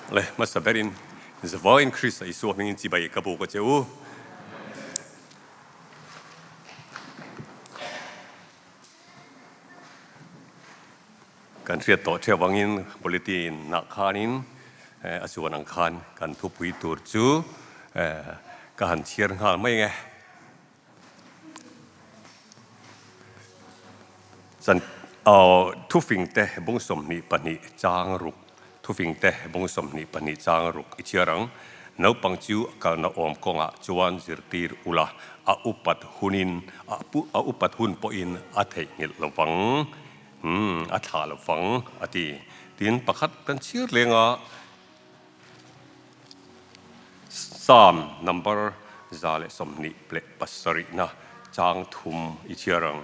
Le hmasa berin Zavaiin Krista Isua hmingin chibai ka buk a che u. Kan hriat tawh theuh angin Bulletin ah khanin a chuan ang khan kan thupui tur chu ka han chhiar nghal mai nge. Chan aw thufingte bung 22 chang ruk thufingte bung 22 chang ruk i chhiar ang. Naupang chu a kalna awm kawngah chuan zirtir ula a upat hunin a upat hun pawhin a theihnghilh lovang. Umm, a thlah lo fang, a ti. Tin, pakhat kan chhir leng a, Psalm number 127 na chang thum i chhiar ang.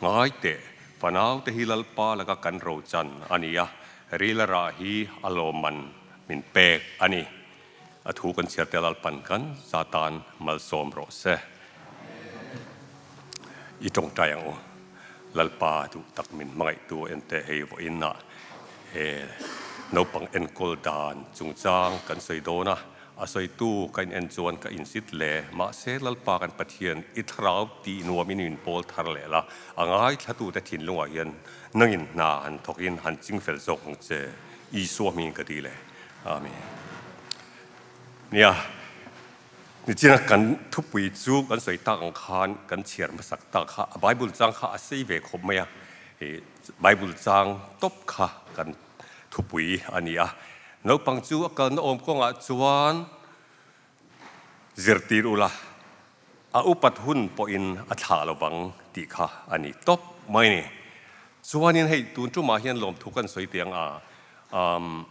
Ngai teh, fanau te hi Lalpa laka kan rochan a ni a, rila rah hi a lawmman min pek a ni. A thu kan chhiar te Lalpan kan za tan malsawm rawh se. I tawngtai ang u. Lalpa duh tak min hmangaihtu en teh hei vawiin ah he naupang enkawl dan chungchang kan sawi dawn a, a sawitu ka in en chuan ka insit le. Mahse Lalpa kan Pathian i thlarau tih nuamin min pawl thar leh la, a ngaithlatute thinlungah hian nangin hna han thawkin han chingfel zawk ang che Isua hmingin ka ti le. Amen. Nia, nichina kan thupui chu kan sawi tak ang khan kan chhiar hmasak tak kha a Bible chang kha a sei ve khawp mai a, ih Bible chang tawp kha kan thupui a ni a. Naupang chu a kalna awm kawngah chuan zirtir ula, a upat hun pawhin a thlah lovang tih kha a ni tawp mai ni. Chuanin hei tun tumah hian lawmthu kan sawi teh ang a, um,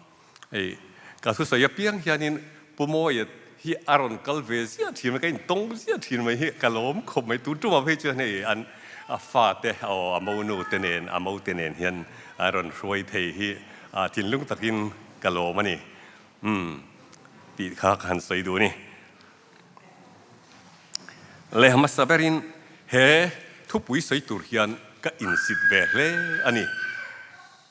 Hei ka thusawi apiang hianin Pu Mawia hi a rawn kal ve ziah thin mai, ka intawng ziah thin mai hi ka lawm khawp mai. Tun tumah phei chuan hei an a fate aw a monu te nen a mo te nen hian a rawn hruai thei hi thinlung takin ka lawm a ni. Umm tih kha ka han sawi duh a ni. Le hmasa berin he thupui sawi tur hian ka insit ve hle a ni.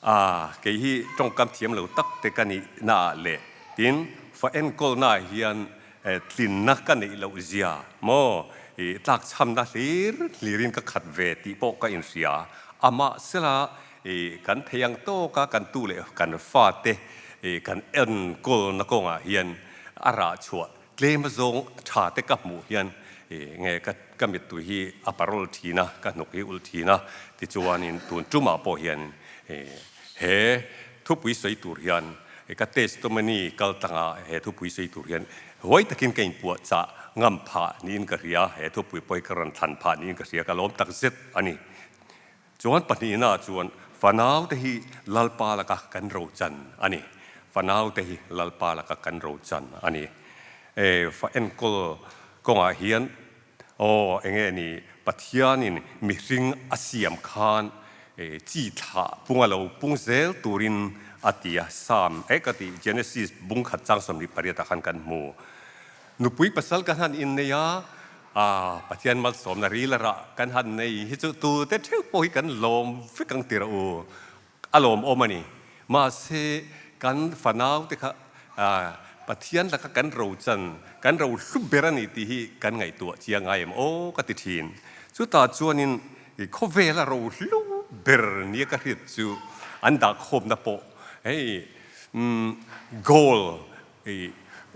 A, kei hi tawngkam thiam lo tak te ka nih naah leh tin fa enkawlnaah hian tlinna ka neih loh zia maw i tlakchhamna hlir hlirin ka khat ve tih pawh ka inhria. Amahsela i kan thei ang tawka kan tu leh kan fate i kan enkawlna kawngah hian a rah chhuah Tlem azawng tha te ka hmuh hian nge ka ka mittui hi a parol thin a, ka hnuk hi ulh thin a, tichuanin tun tumah pawh hian he thupui sawi tur hian ka testimony kal tanga he thupui sawi tur hian huai takin ka inpuahchah ngam phah niin ka hria, he thupui pawh hi ka rawn thlan phah niin ka hria, ka lawm tak zet a ni. Chuan pahnihna chuan fanaute hi Lalpa laka kan rochan a ni. Fanaute hi Lalpa laka kan rochan a ni. E, fa enkawl kawngah hian aw enge ni Pathianin mihring a siam khan e, chi thlah punga lo pung zel turin a ti a, Psalm e ka ti Genesis bung khat chang 28 ah khan kan hmu. Nupui pasal kan han innei a, A, Pathian malsawmna ril a rah kan han nei hi chu tute theuh pawh hi kan lawm vek ang tirh u, a lawmawm a ni. Mahse, kan fanau te kha Pathian laka kan rochan, kan ro hlu ber a ni tih hi kan ngaihtuah chiang ngai em aw ka ti thin. Chutah chuanin khawvela ro hlu ber nia ka hriat chu an dahkhawmna pawh hei gold I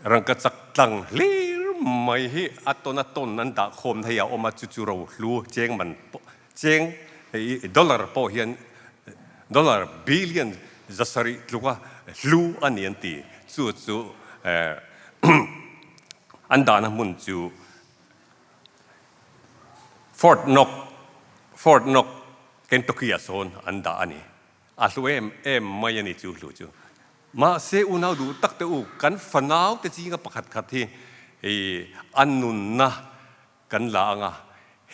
rangka chak tlang hlir mai hi a tawn a tawn an dah khawm na hi a awm a, chu chu rohlu cheng man pawh cheng i dollar pawh hian dollar billion zasarih tluka hlu a ni an ti. Chu chu an dahna hmun chu Fort Knox Fort Knox Kentucky ah sawn an dah a ni. A hlu em em mai a ni chu hlu chu. Mahse unau duh tak te u, kan fanau te zinga pakhat khat hi i an nunna kan la ang a,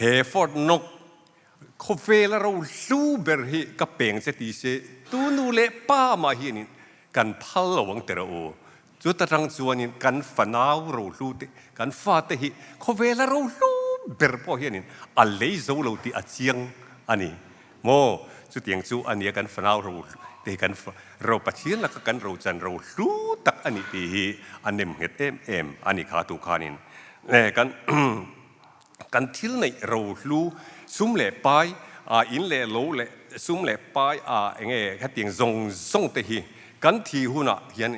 he Fort Knox khawvela ro hlu ber hi ka peng che ti se tu nu leh pa mah hianin kan phal lo ang teh rawh u. Chuta tang chuanin kan fanau ro hlu te, kan fate hi khawvela ro hlu ber pawh hianin a lei zo lo tih a chiang a ni. Maw? Chutiang chu a nia kan fanau ro te hi kan ro Pathian laka kan ro chan ro hlu tak a nih tih hi a nem nghet em em a ni kha tu khanin kan kan thil neih rohlu sum leh pai a in leh lo leh sum leh pai a enge hetiang zawng zawng te hi kan thi hunah hian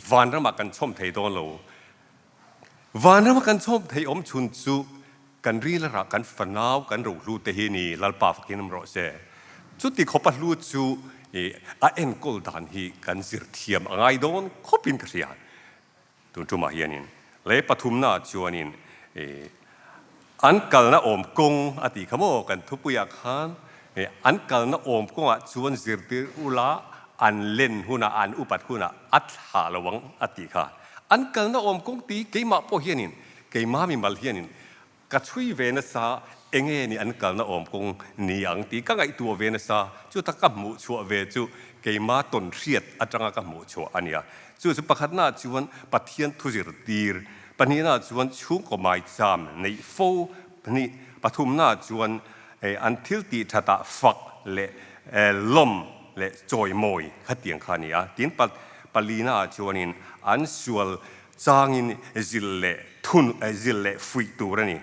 vanramah kan chhawm thei dawn lo. Vanrama kan chhawm thei awm chhun chu kan rilrah kan fanau kan rohlu te hi ni Lalpa fakin awm rawh se. Chuti khawpa hlu chu a enkawl dan hi kan zir thiam a ngai dawn khawpin ka hria. Tun tumah hianin lei pathumnaah chuanin an kalna awm kawng a tih kha maw kan thupuiah khan an kalna awm kawngah chuan zirtir ula an len hunah an upat hunah a thlah lo ang a tih kha. An kalna awm kawng ti keimah pawh hianin, keimah mimal hianin ka chhui ve nasa, enge ni an kalna awm kawng ni ang tih ka ngaihtuah ve nasa, chuta ka hmuh chhuah ve chu keimah tawn hriat atanga ka hmuh chhuah a nia. Chu chu pakhatnaah chuan Pathian thu zirtir, pahnihnaah chuan chhungkaw maicham neih fo, pahnih pathumnaah chuan an thil tih thatah fak leh lawm leh chawimawi khatiang kha a ni a. Tin, palina ah chuanin an sual changin zil leh thun zil leh fuih tur a ni.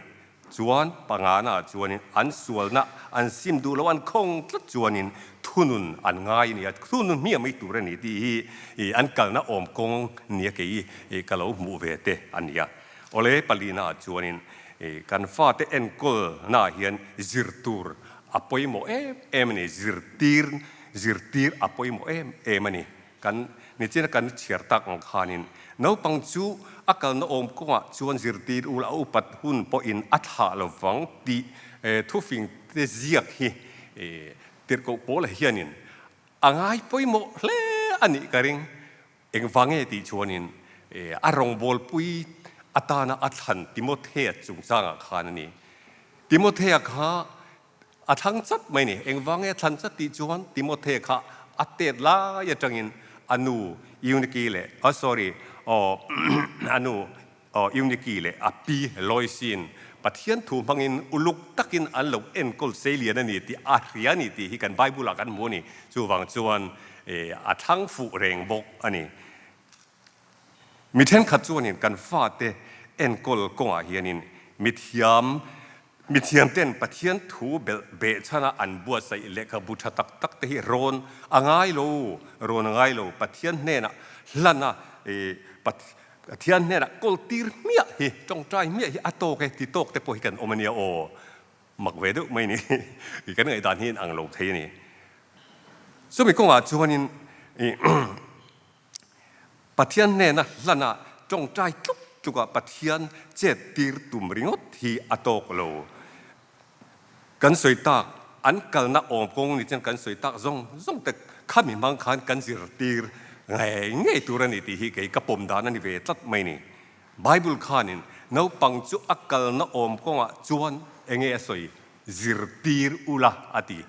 Chuan pangana ah chuanin an sualna an sim duh lo an khawng tlat chuanin thunun an ngai a ni a, thunun hmiah mai tur a ni tih hi an kalna awm kawng nia kei ka lo hmuh ve te a ni a. Awle palina ah chuanin kan fate enkawlna ah hian zir tur a pawimawh em em a ni, zirtir zirtir a pawimawh em em a ni. Kan nichina kan chhiar tak ang khanin naupang chu a kalna awm kawngah chuan zirtir ula a upat hun pawhin a thlah lovang tih thufing te ziak hi tirhkoh pawla hianin a ngai pawimawh hle a nih ka ring. Engvang nge tih chuanin a rawngbawlpui atana a thlan Timothea chungchangah khan a ni. Timothea kha a thlang chat mai ni. Engvang nge a thlan chat tih chuan Timothea kha a tet lai atangin a nu Eunike leh, oh sorry, aw a nu aw Eunike leh a pi Loisin Pathian thu hmangin uluk takin an lo enkawl seilian a ni tih a hria a ni tih hi kan Bible ah kan hmu a ni. Chuvang chuan a thlang fuh reng bawk a ni. Mi thenkhat chuanin kan fate enkawl kawngah hianin mithiam mithiamten Pathian thu belh behchhana an buatsaih lehkhabu tha tak tak te hi rawn a ngai lo, rawn a ngai lo. Pathian hnenah hlan a, Pathian hnenah kawl tir hmiah hi, tawngtai hmiah hi a tawk e ti tawk te pawh hi kan awm a nia aw. Mak ve deuh mai ni. Kan ngaihdan hi in ang lo thei a ni. Chumi kawngah chuanin Pathian hnena hlana tawngtai tluk tluka Pathian chet tir tum ringawt hi a tawk lo. Kan sawi tak, an kalna awm kawng ni chuan kan sawi tak zawng zawng te khami hmang khan kan zirtir ngei ngei tur a ni tih hi kei ka pawm dan a ni ve tlat mai ni. Bible khanin naupang chu a kalna awm kawngah chuan enge a sawi? Zirtir ula a ti.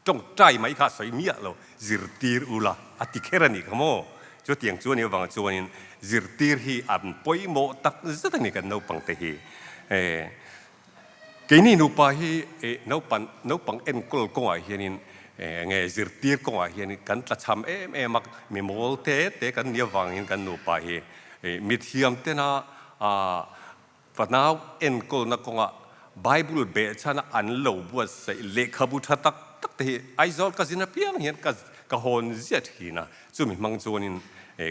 Tawngtai mai kha a sawi miah lo, zirtir ula a ti kher a nih kha maw? Chutiang chu a nih avang chuanin zirtir hi an pawimawh tak zet a ni kan naupang te hi. Keini nupa hi naupang naupang enkawl kawngah hianin nge zirtir kawngah hianin kan tlachham em em a, mi mawl te te kan nih avangin kan nupa hi mithiam tena Fanau enkawlna kawngah Bible behchhana an lo buatsaih lehkhabu tha tak tak te hi Aizawl ka zin apiang hian ka ka hawn ziah thin a, chumi hmang chuanin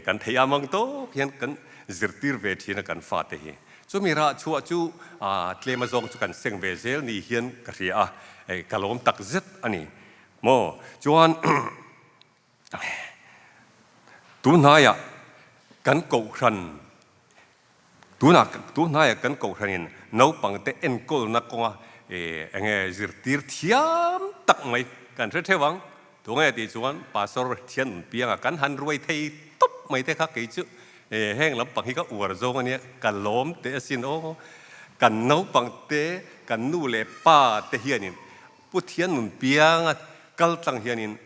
kan theih a mang tawk hian kan zirtir ve thin a kan fate hi. Chumi rah chhuah chu tlem azawng chu kan seng ve zel ni hian ka hria a, ka lawm tak zet a ni maw. Chuan Tunhnaiah kan kohhran tunah tunhnaiah kan kohhranin naupangte enkawlna kawnga enge zirtir thiam tak mai kan hre theuh ang. Tunge tih chuan Pastor thian un pianga kan han ruai thei tawp mai te kha kei chu heng lampang hi ka uar zawng a nia ka lawm teh asin aw. Kan naupangte kan nu leh pa te hianin Pu Thian nun pianga kal tlang hianin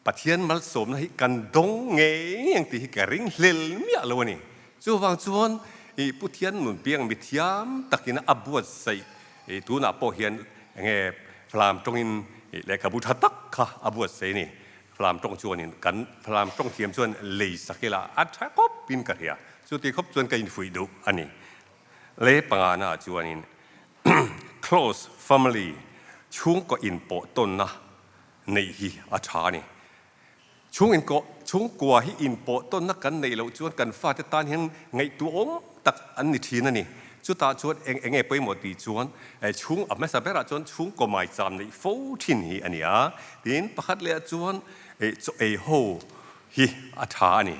Pathian malsawmna hi kan dawng ngei ang tih hi ka ring hlel miah lo a ni. Chuvang chuan i Pu Thian nun piang mi thiam takin a buatsaih i tunah pawh hian enge Falam tawngin i lehkhabu tha tak kha a buatsaih a ni. Falam tawng chuanin kan Falam tawng thiam chuan lei sak ila a tha khawp in ka hria. Chuti khawp chuan ka infuih duh a ni. Le pangana ah chuanin close family chhungkaw inpawh tawnna neih hi a tha a ni. Chhung inkaw chhungkua hi inpawh tawnna kan neih loh chuan kan fate tan hian ngaihtuahawm tak an ni thin a ni. Chutah chuan eng enge pawimawh tih chuan chhung a hmasa berah chuan chhungkaw maicham neih fo thin hi a ni a. Tin, pakhat lehah chuan chaw ei ho hi a tha a ni.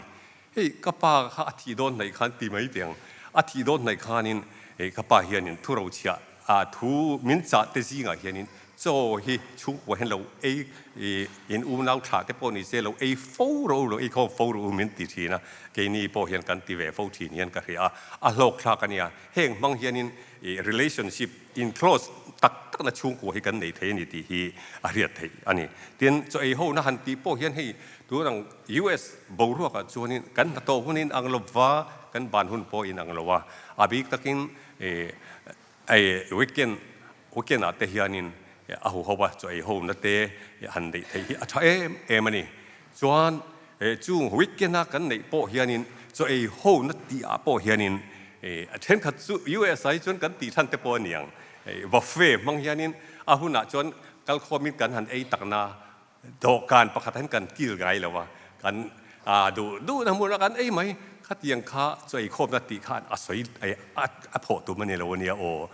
Hei ka pa kha a thih dawn hnaih khan ti mai teh ang. A thih dawn hnaih khanin hei ka pa hianin thu rochhiah a thu min chah te zingah hianin chaw hi chhungkua hian lo ei in unau thlah te pawh ni se lo ei fo ro lo ei khawm fo ru min ti thin a. Keini pawh hian kan ti ve fo thin hian ka hria a. A hlawk thlak a nia. Heng hmang hianin relationship in close tak takna chhungkua hi kan nei thei a ni tih hi a hriat theih a ni. Tin, chaw ei hona han tih pawh hian hei Tun ang US boruakah chuanin kan hnathawh hun in ang lova, kan ban hun pawh in ang lo a. A bik takin weekend weekend ah te hianin a huho a chaw ei ho na te han neih theih hi a tha em em a ni. Chuan chung weekend a kan neih pawh hianin chaw ei ho na tih ah pawh hianin a thenkhat chu US ah hi chuan kan tih than te pawh a ni ang. Buffet hmang hianin a hunah chuan kalkhawmin kan han ei takna Dawhkan pakhat ah hin kan kil ngai lo a, kan duh duhna hmunah kan ei mai. Khatiang kha chu eikhawmna tih khan a sawi a thawh tum a ni lo a nia aw.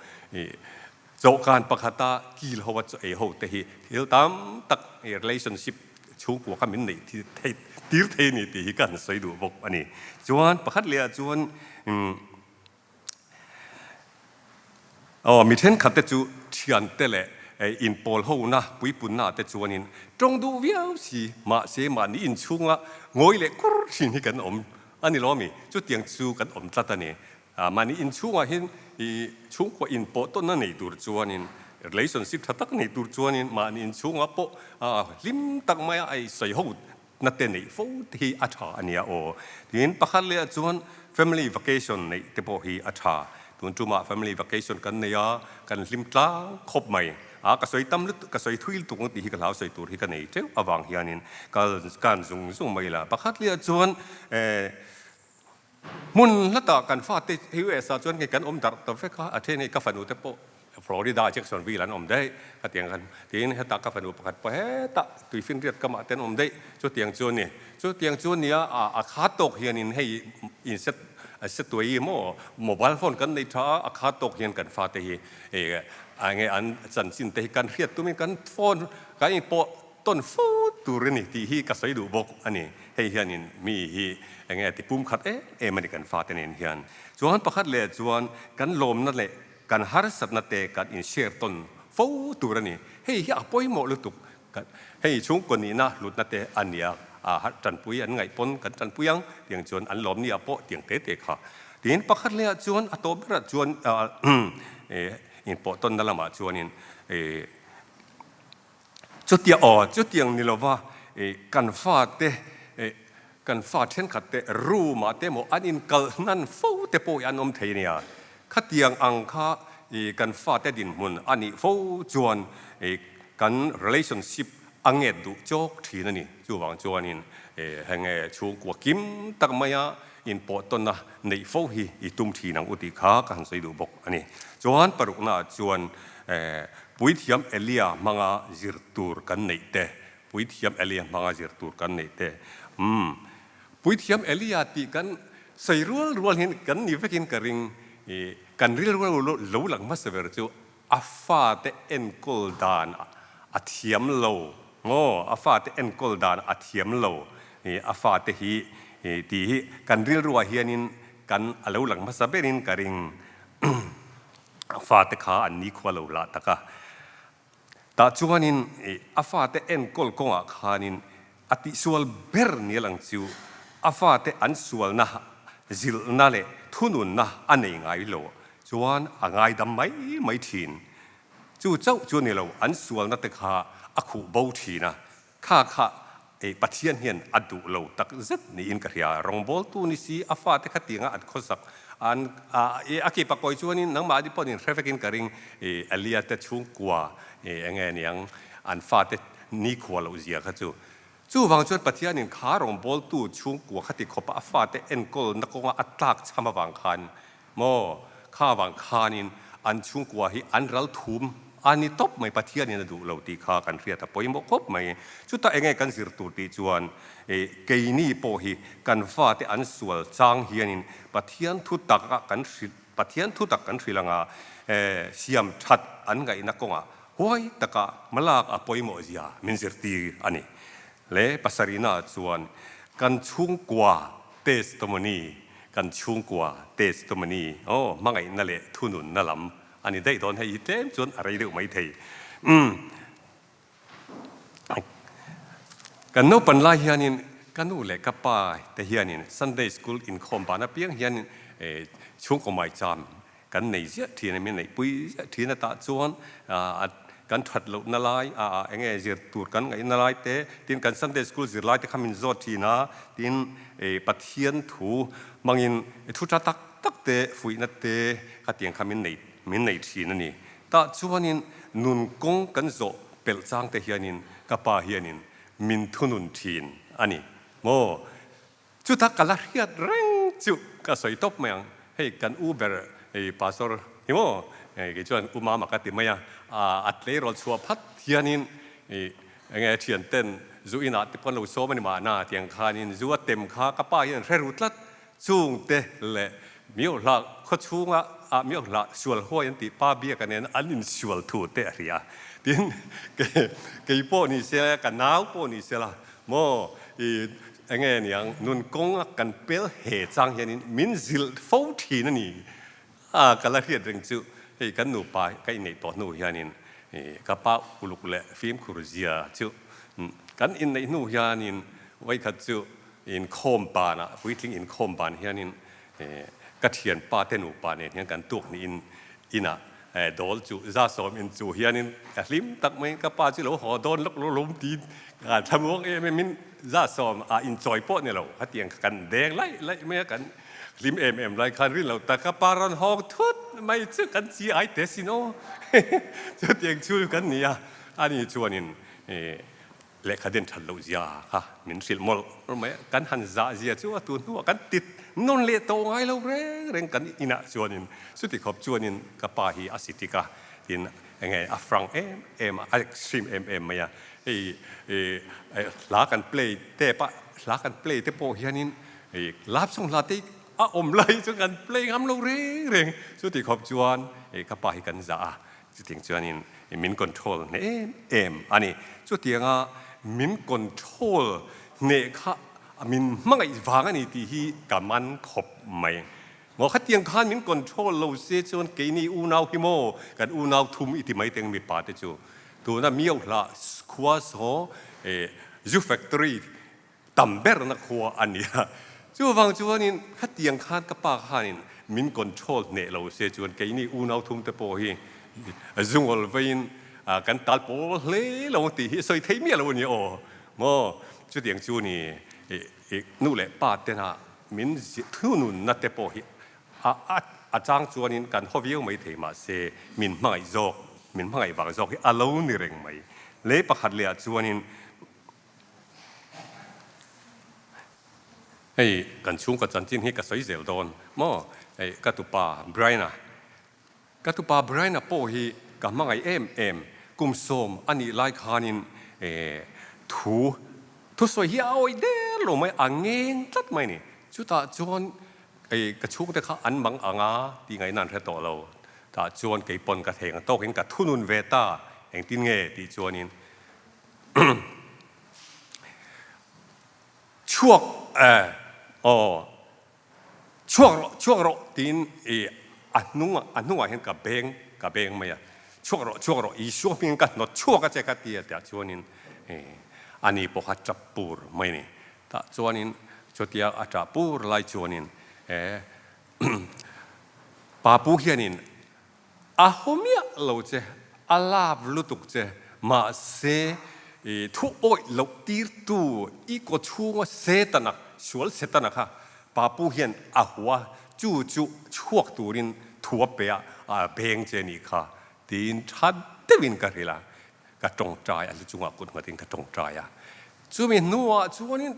Dawhkan pakhata kil ho a chu ei ho te hi thil tam tak relationship chhungkua kha min neih theih tir thei a ni tih hi ka han sawi duh bawk a ni. Chuan pakhat leh ah chuan Aw, mi thenkhat te chu thiante leh inpawl hona puipunna te chuanin tawng duh viau si, mahse mahni inchhunga ngawi leh kur thin hi kan awm a ni lo mi? Chutiang chu kan awm tlat a ni. Mahni inchhungah hian i chhungkua inpawh tawnna nei tur chuanin, relationship tha tak nei tur chuanin mahni inchhungah pawh hlim tak maia a sawi ho Na te neih fo te hi a tha a nia aw. Tin, pakhat leh ah chuan family vacation neih te pawh hi a tha. Tun tumah family vacation kan nei a, kan hlim tlang khawp mai. A, ka sawi tam lutuk, ka sawi thui lutuk ang tih hi ka hlau sawi tur hi ka nei teuh avang hianin kal kan zung zung mai la. Pakhat leh ah chuan eh hmun hlatah kan fate US ah chuan hei kan awm darh ta vek a, a then hei ka fanu te pawh Florida Jacksonville an awm daih khatiang khan tiin hetah ka fanu pakhat pawh hetah tuifinriat kamah te an awm daih chutiang chu a ni. Chutiang chu a nia a khat tawk hianin hei in set set tuai maw mobile phone kan nei tha a a khat tawk hian kan fate hi enge an chanchin te hi kan hriat tumin kan phone kan inpawh tawn fo tur a ni tih hi ka sawi duh bawk a ni. Hei hianin mi hi enge ti pum khat em em a ni kan fate nen hian. Chuan pakhat leh chuan kan lawmna leh Kan harsatna te kan in share tawn fo tur a ni. Hei hi a pawimawh lutuk. Hei chhungkaw nihna hlutna te a nia a, tanpui an ngaih pawn kan tanpui ang tiang chuan an lawm nia pawh tiang te te kha. Tin pakhat lehah chuan a tawp berah chuan inpawh tawnna lamah chuanin Chutia aw, chutiang ni lova kan fate, kan fa thenkhat te room ah te emaw an inkalh hnan fo te pawh hi an awm thei a nia. Khatiang ang kha kan fate dinhmun a nih fo chuan kan relationship a nget duh chawk thin a ni. Chuvang chuanin henge chhungkua kim tak maia inpawh tawnna neih fo hi i tum thin ang u tih kha ka han sawi duh bawk a ni. Chuan paruknaah chuan Puithiam Elia hmanga zir tur kan neih te, Puithiam Elia hmanga zir tur kan neih te, umm, Puithiam Elia tih kan sawi rual rual hian kan ni vekin ka ring, i kan rilru lo lang hmasa ber chu a fate enkawl dan a thiam lo maw, a fate enkawl dan a thiam lo, i a fate hi tih hi kan rilruah hianin kan a lo lang hmasa berin ka ring. A fate kha an nikhua lo lah tak a. Tah chuanin a fate enkawl kawngah khanin a tihsual ber nial ang chu a fate an sualna zilhna leh thununna a nei ngai lo chuan a ngaidam mai mai thin. Chu chauh chu a ni lo, an sualna te kha a khuh bo thin a. Kha kha ei Pathian hian a duh lo tak zet niin ka hria. Rawngbawltu ni si a fate kha tianga an khawsak an a ki pakawi chuanin nangmahni pawhin hre vekin ka ring i Elia te chhungkua enge niang an fate nikhua loh zia kha chu. Chuvang chuan Pathianin kha rawngbawltu chhungkua khati khawpa a fate enkawlna kawnga a tlak chham avang khan maw, kha avang khanin an chhungkua hi an ral thum a ni tawp mai, Pathianin a duh lo tih kha kan hriat a pawimawh khawp mai. Chutah enge kan zir tur tih chuan keini pawh hi kan fate an sual chang hianin Pathian thu taka kan hrilh, Pathian thu tak kan hrilh anga siam that an ngaihna kawngah huai taka hmalak a pawimawh zia min zirtir a ni. Le pasarihna chuan kan chhungkua testimony, kan chhungkua testimony, aw hmangaihna leh thununna lam a ni daih dawn hei hi tlem chuan a rei deuh mai thei. Umm kan naupan lai hianin ka nu leh ka pa te hianin Sunday school inkhawm ban apiang hianin chhungkaw maicham Kan nei ziah thin a, min neihpui ziah thin a tah chuan kan that lohna lai a eng nge zir tur kan ngaihna lai te, tin kan Sunday school zir lai te kha min zawt thin a, tin Pathian thu hmangin thu tha tak tak te fuihna te khatiang kha min nei min nei thin a ni. Tah chuanin nun kawng kan zawh pelh chang te hianin ka pa hianin min thunun thin a ni maw? Chuta ka la hriat reng chu ka sawi tawp mai ang, hei kan u ber hei pastor hi maw kei chuan u mama ka ti mai a, a tleirawl chhuah phat hianin enge thian ten zu inah te pawh an lo sawm a ni mahna tiang khanin zu a tem kha ka pa hian hre ru tlat chungte leh Miohla khaw chhunga ah Miohla sual huai an tih pa biaka nen an insual thu te a hria tin kei pawh ni se ka nau pawh ni se la Maw i enge niang nun kawng a kan pel he chang hianin min zilh fo thin a ni a, ka la hriat reng chu hei kan nupa ka inneih tawh hnu hianin ka pa uluk leh fimkhur zia chu kan inneih hnu hianin vawikhat chu inkhawm banah puitling inkhawm ban hianin ka thianpa te nupa nen hian kan tuak hnihin inah Dawl chu za sawm in chu hianin ka hlim tak mai ka pa chu lo haw dawn lawk lo lawm tiin ka thlamuang em em in za sawm a inchawi pawh ni lo khatiang kha kan deng laih laih mai a kan hlim em em lai khan rin lo tak ka pa rawn hawng thut mai chu kan chi ai te sin aw chutiang chu kan ni a ani chuanin Lehkha den that loh zia kha min hrilh mawlh mai a, kan han zah zia chu a tu hnuah kan tit nawn leh tawh ngai lo reng reng kan inah chuanin chuti khawp chuanin ka pa hi a si tik a, tin enge a frank em em a, a extreme em em mai a, hei hla kan play tep a, hla kan play te pawh hianin lap song hla te a awm lai chu kan play ngam lo reng reng, chuti khawp chuan ka pa hi kan zah a, Chutiang chuanin min control hneh em em a ni. Chutianga min control hneh kha min hmangaih vang a ni tih hi ka man khawp mai. Maw khatiang khan min control lo se chuan keini unau hi maw kan unau thum i ti mai teng mipa te chu tuna Miohla khua saw zu factory tam berna khua a ni a. Chuvang chuanin khatiang khan ka pa khanin min control hneh lo se chuan keini unau thum te pawh hi zungawl veiin kan tal pawl hle lo ang tih hi sawi thei miah lo a ni aw maw. Chutiang chu ni nu leh pa tena min thununna te pawh hi a chang chuanin kan haw viau mai thei mahse min hmangaih zawk min hmangaih vang zawk hi a lo ni reng mai. Lei pakhat leh ah chuanin Hei kan chhungkaw chanchin hi ka sawi zel dawn maw? Hei ka tupa Brian-a, ka tupa Brian-a pawh hi ka hmangaih em em, kum sawm a nih lai khanin thu thusawi hi a awih der lo mai, a ngeng tlat mai a ni. Chutah chuan ka chhungte kha an mang ang a tih ngaihna an hre tawh lo. Tah chuan kei pawn ka thei ang tawkin ka thunun ve ta, engtin nge tih chuanin Chhuak eh aw chhuak rawh chhuak rawh tiin i a hnung a hnungah hian ka beng ka beng mai a chhuak rawh chhuak rawh Isua hmingin ka hnawt chhuak a che ka ti a tiah chuanin ani pawh kha tap pur mai a ni tah chuanin chutia a tah pur lai chuanin eh Papu hianin A haw miah lo che, a lap lutuk che, mahse i thu awih loh tirtu i kaw chhunga Setana, sual Setana kha Papu hian a hua, chu chu chhuak turin thu a pe a, a beng che nih kha tiin tha deuhin ka hrilh a, ka tawngtai a, hlu chungah kut nghatin ka tawngtai a. Chumi hnuah chuanin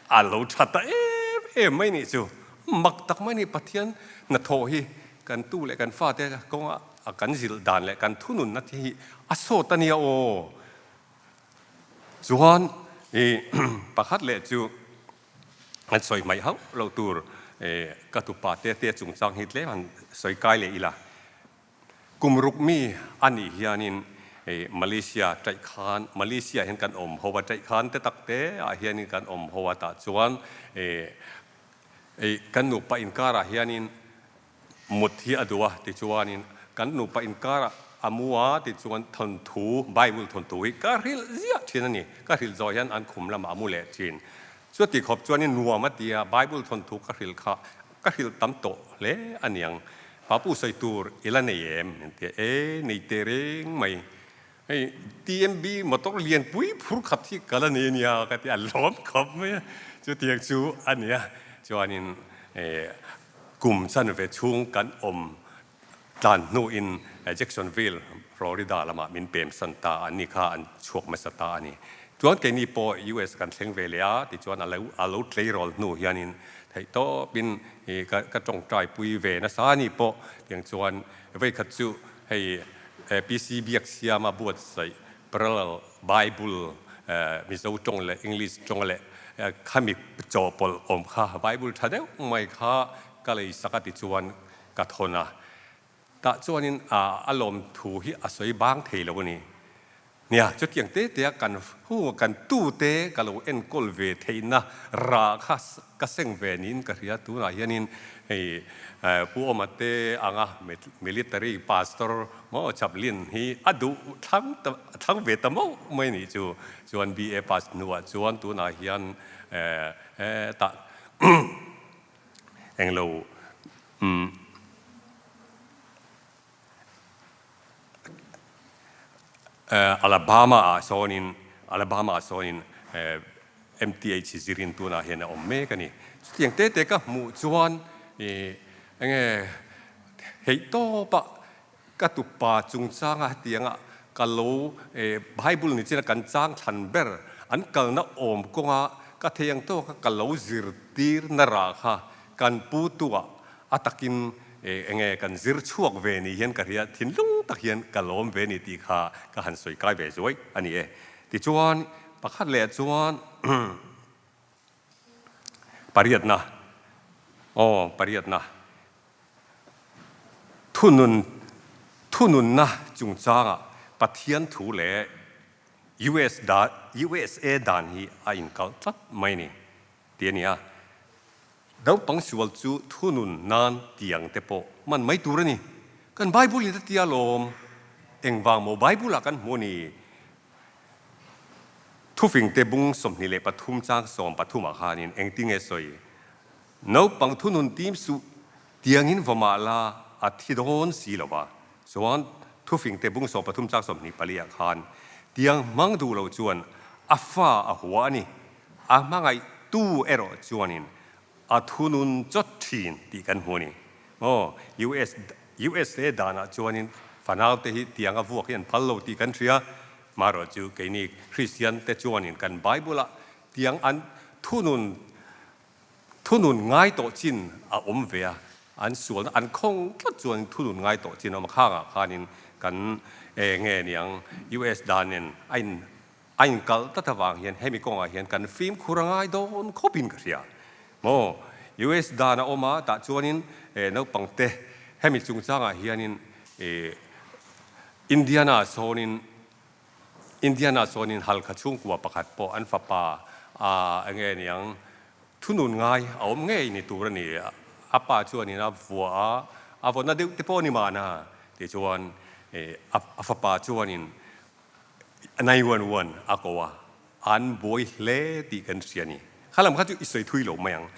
a lo tha ta em em mai nih chu. Mak tak mai ni Pathian hnathawh hi kan tu leh kan fate kawnga kan zilh dan leh kan thununna te hi a sawt a nia aw. Chuan i pakhat leh chu an sawi hmaih hauh lo tur ka tupa te te chungchang hi tlem han sawi kai leh ila. Kum ruk mi a nih hianin Malaysia taih khan, Malaysia hian kan awm ho a, taih khan te tak te ah hianin kan awm ho a, tah chuan kan nupa inkarah hianin mut hi a duh a, tichuanin kan nupa inkarah a mu a, tichuan thawnthu, Bible thawnthu hi ka hrilh ziah thin a ni, ka hrilh zawh hian an khum lamah a mu leh thin. Chuti khawp chuanin nuam a ti a, Bible thawnthu ka hrilh kha ka hrilh tam tawh hle a niang. Papu sawi tur i la nei em? Min ti a, E, nei teh reng mai. Hei TMB motor lian pui phur khat hi ka la nei a nia ka ti a, lawm khawp mai a. Chutiang chu a ni a, chuanin kum chanve chhung kan awm Tlan hnuin Jacksonville, Florida lamah min pem san ta a, ni kha an chhuak hmasa ta a ni. Chuan keini pawh US kan thleng ve leh a, tichuan a lo a lo tleirawl hnu hianin theihtawpin i ka ka tawngtai pui ve nasa a ni pawh. Tiang chuan vawikhat chu hei PC Biaksiama buatsaih Parallel Bible Mizo tawng leh English tawng leh khami chawhpawlh awm kha Bible tha deuh mai kha ka lei sak a tichuan Ka thawn a, tah chuanin a lawm thu hi a sawi bang thei lo a ni. Nia, chutiang te te a kan hu, kan tu te ka lo enkawl ve theihna rah kha ka seng ve niin ka hria. Tunah hianin hei Pu Awma te anga military pastor maw chaplin hi a duh thlang ta thlang ve ta mauh mai nih chu. Chuan BA pass hnuah chuan tunah hian tah Englo umm Alabama ah sawnin Alabama ah sawnin MTH zirin tunah hian a awm mek a ni. Chutiang te te ka hmuh chuan ih enge theih tawp a ka tupa chungchanga hetianga ka lo Bible ni chin a kan chang thlan ber an kalna awm kawnga ka thei ang tawka ka lo zirtir na rah kha kan pu tuah a takin enge kan zir chhuak ve ni hian ka hria thinlung tak hian ka lawm ve ni tih kha ka han sawi kai ve zuai a ni e. Tichuan pakhat leh chuan pariatna aw pariatna Thunun thununna chungchangah Pathian thu leh US dan USA dan hi a inkalh tlat mai ni ti a ni a. Naupang sual chu thunun nan tiang te pawh man mai tur a ni. Kan Bible in a tia lawm. Engvang maw Bible ah kan hmu a ni? Thufingte bung 23 chang 13 ah khanin engtinge sawi? Naupang thunun tim suh tiangin va mah la a thi dawn si lo va, chuan thufingte bung 13 chang 24 ah khan tiang hmang duh lo chuan a fa a hua a ni, a hmangaihtu erawh chuanin a thunun chawt thin tih kan hmu a ni. Aw, US, USA danah chuanin fanaute hi tianga vuak hi an phal lo tih kan hria, marawh chu keini Kristian te chuanin kan Bible ah tiang an thunun Thunun ngai tawh chin a awm ve a, an sualna an khawng tlat chuan thunun ngai tawh chin a awm a, khangah khanin kan nge niang US dan nen a in a inkalh tlat avang hian hemi kawngah hian kan fimkhur a ngai dawn khawpin ka hria maw. US dan a awm a, tah chuanin naupangte hemi chungchangah hianin Indiana sawnin Indiana chuanin Halkha chhungkua pakhat pawh an fapa a enge niang thunun ngai a awm ngei ni tur a ni. A pa chuanin a vuah a, a vawnna deuh te pawh a ni mahna tichuan a fapa chuanin 911 a ko a, an buai hle tih kan hria a ni. Kha lam kha chu i sawi thui lo mai ang.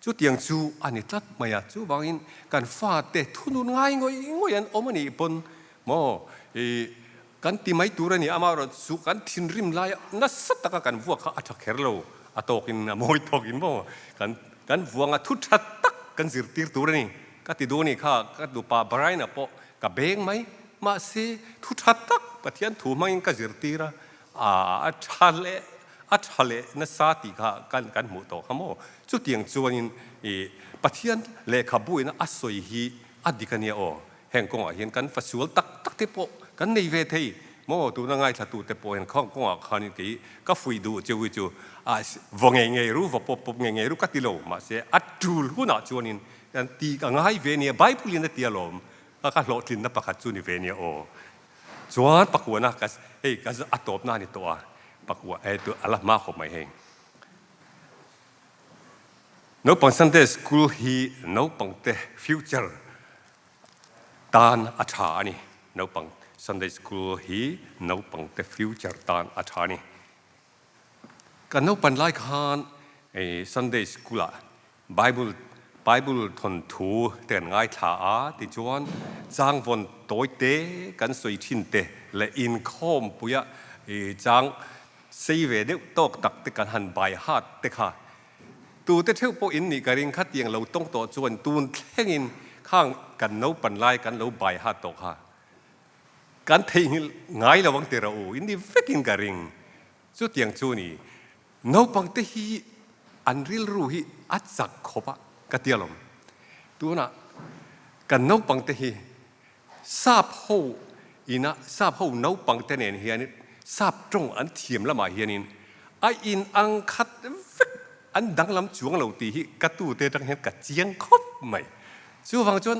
Chutiang chu a ni tlat mai a, chuvangin kan fate thunun ngai ngawih ngawih an awm a nih pawn maw i Kan ti mai tur a ni, amaherawh chu kan thinrim laia nasa taka kan vuak kha a tha kher lo, a tawkin a mawi tawkin maw kan kan vuanga thu tha tak kan zirtir tur a ni. Ka ti duh a ni kha, ka nupa Brian-a pawh ka beng mai, mahse thu tha tak Pathian thu hmangin ka zirtir a, a tha leh a tha leh nasa tih kha kan kan hmuh tawh kha maw? Chutiang chuanin ih Pathian lehkhabu ina a sawi hi a dik a nia aw. Heng kawngah hian kan fa sual tak tak te pawh kan nei ve thei maw? Tuna ngaithla te pawh hian khawng kawngah khanin kei ka fuih duh cheu hi chu a vaw ngei ngei ru, vaw pawp pawp ngei ngei ru ka ti lo. Mahse a tul hunah chuanin kan ti ka ngai ve nia, Bible in a ti alawm, ka ka hlawhtlinna pakhat chu ni ve nia aw. Chuan pakuana ka hei ka a tawpna a ni tawh a, pakua hei tu a la hma khawp mai hei. Naupang Sunday School hi naupangte future tan a tha a ni. Naupang Sunday School hi naupangte future tan a tha a ni. Kan naupan lai khan Sunday School ah Bible Bible thawnthu te kan ngaithla a, tichuan changvawn tawi te kan sawi thin te leh inkhawmpuia chang sei ve deuh tawk tak te kan han bai hat te kha tute theuh pawh in nih ka ring kha tiang lo tawng tawh chuan tun thlengin khang kan naupan lai kan lo bai hat tawh kha Kan theihnghilh ngai lo ang tira u, in ni vekin ka ring. Chutiang chu ni, naupangte hi an rilru hi a chak khawp a, ka ti alawm. Tunah kan naupangte hi sap ho ina sap ho naupangte nen hianin sap tawng an thiam lamah hianin a in ang khat vek, an danglam chuang lo tih hi ka tute atang hian ka chiang khawp mai. Chuvang chuan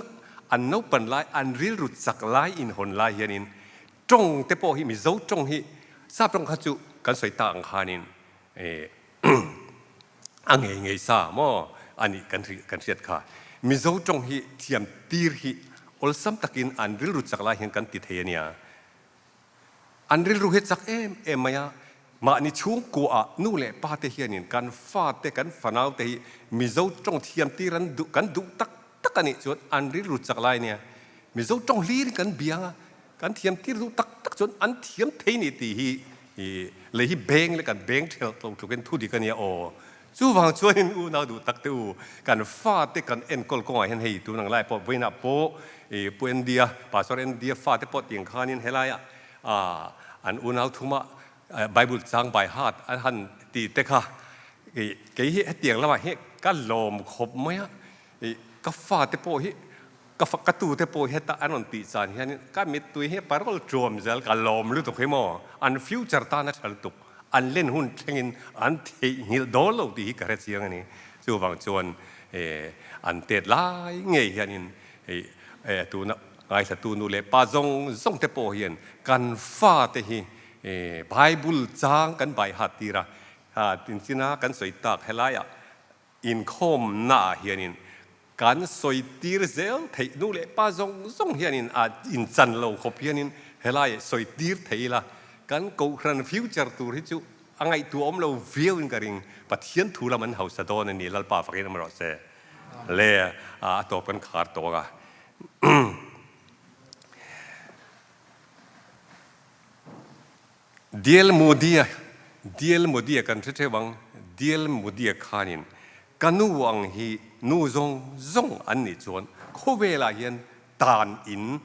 an naupan lai, an rilru chak lai inhawn lai hianin tawng te pawh hi Mizo tawng hi sap tawng kha chu kan sawi tak ang khanin a ngei ngei sa maw a nih kan kan hriat kha. Mizo tawng hi thiam tir hi awlsam takin an rilru chak lai hian kan ti thei a nia. An rilru hi chak em em mai a, mahni chhungkuaah nu leh pa te hianin kan fate, kan fanau te hi Mizo tawng thiam tir an duh, kan duh tak tak a nih chuan an rilru chak lai nia. Mizo tawng hlir in kan biang a, kan thiam tir duh tak tak chuan an thiam thei ni tih hi lei hi beng leh kan beng thelh tlo tlukin thu dik a nia aw. Chuvang chuanin unau duh tak te u, kan fate kan enkawl kawngah hian hei tun ang lai pawh vawiinah pawh i Pu Andy-a, Pastor Andy-a fate pawh tiang khanin helaiah an unau thuma Bible chang by heart an han ti te kha i kei hi hetiang lamah hi ka lawm khawp mai a, i ka fate pawh hi ka ka tute pawh heta an rawn tih chan hianin ka mittui hi parol tuam zel ka lawm lutuk hi maw an future tan a tha lutuk an len hun thlengin an theihnghilh dawn lo tih hi ka hre chiang a ni chuvang chuan an tet lai ngei hianin hei tuna ngaithlatu nu leh pa zawng zawng te pawh hian kan fate hi Bible chang kan bai hat tir a tinchina kan sawi tak helaiah Inkhawmnaah hianin kan sawi tir zel theih nu leh pa zawng zawng hianin a inchan lo khawp hianin helai sawi tir thei ila kan kohhran future tur hi chu a ngaihtuah awm lo viauin ka ring. Pathian thu lam an hausa dawn a ni Lalpa fakin awm rawh se. Le a tawp kan khar tawh ang a. Diel Mudia, Diel Mudia kan hre theuh ang, Diel Mudia khanin ka nu ang hi nu zawng zawng an nih chuan khawvelah hian tan in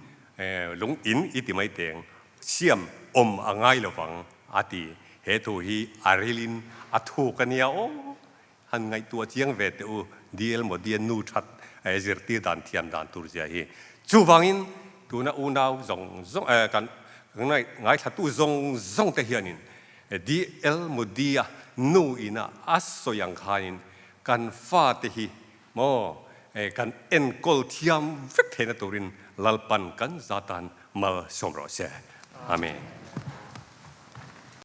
lung in i ti mai teng siam awm a ngai lovang a ti. He thu hi a rilin a thuk a nia aw. Han ngaihtuah chiang ve teh u, DL Modi-a nu that zirtir dan thiam dan tur zia hi. Chuvangin tuna unau zawng zawng kan ngaithlatu zawng zawng te hianin DL Modi-a nu ina a sawi ang khanin kan fate hi maw kan enkawl thiam vek theihna turin Lalpan kan zatan malsawm rawh se. Amen.